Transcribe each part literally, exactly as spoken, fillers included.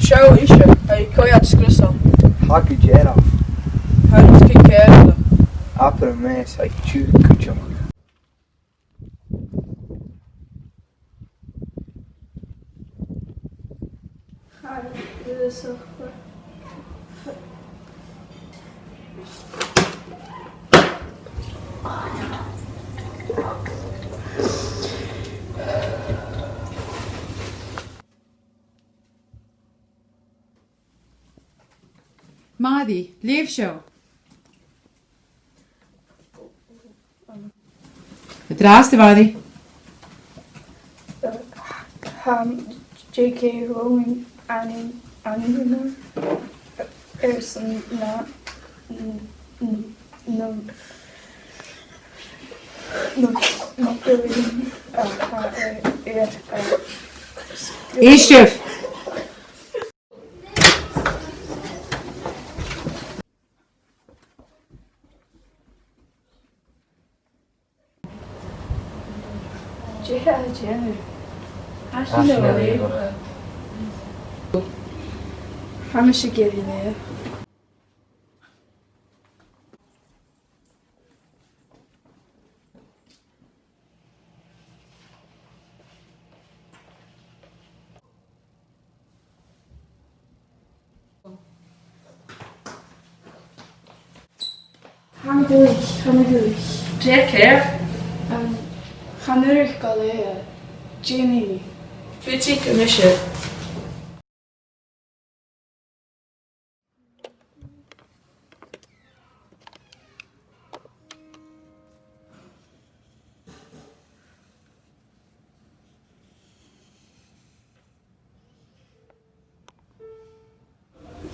Seo ise, tha i a' coimhead sgriosail. Tha gu dearbh. Tha i a' coimhead sgriosail. Abair am meas, tha i tiugh cuideachd. Màiri, leugh seo. An-dràsta, Màiri. Tha J K Rowling ainm, ainmneach airson na, na, na, na, na, na, a tha air, air, a... Èistibh. Dè tha thu a' dèanamh? Tha sinn a' leughadh. Tha mise ag iarraidh leughadh. Tha mi duilich, tha mi duilich. Dè tha ceàrr? Em, chan urrainn dhomh leughadh. Dè nì mi? Faodaidh mise.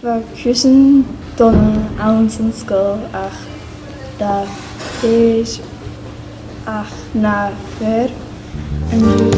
Bha cùisean dona anns an sgoil ach dà fhear, ach na fhear an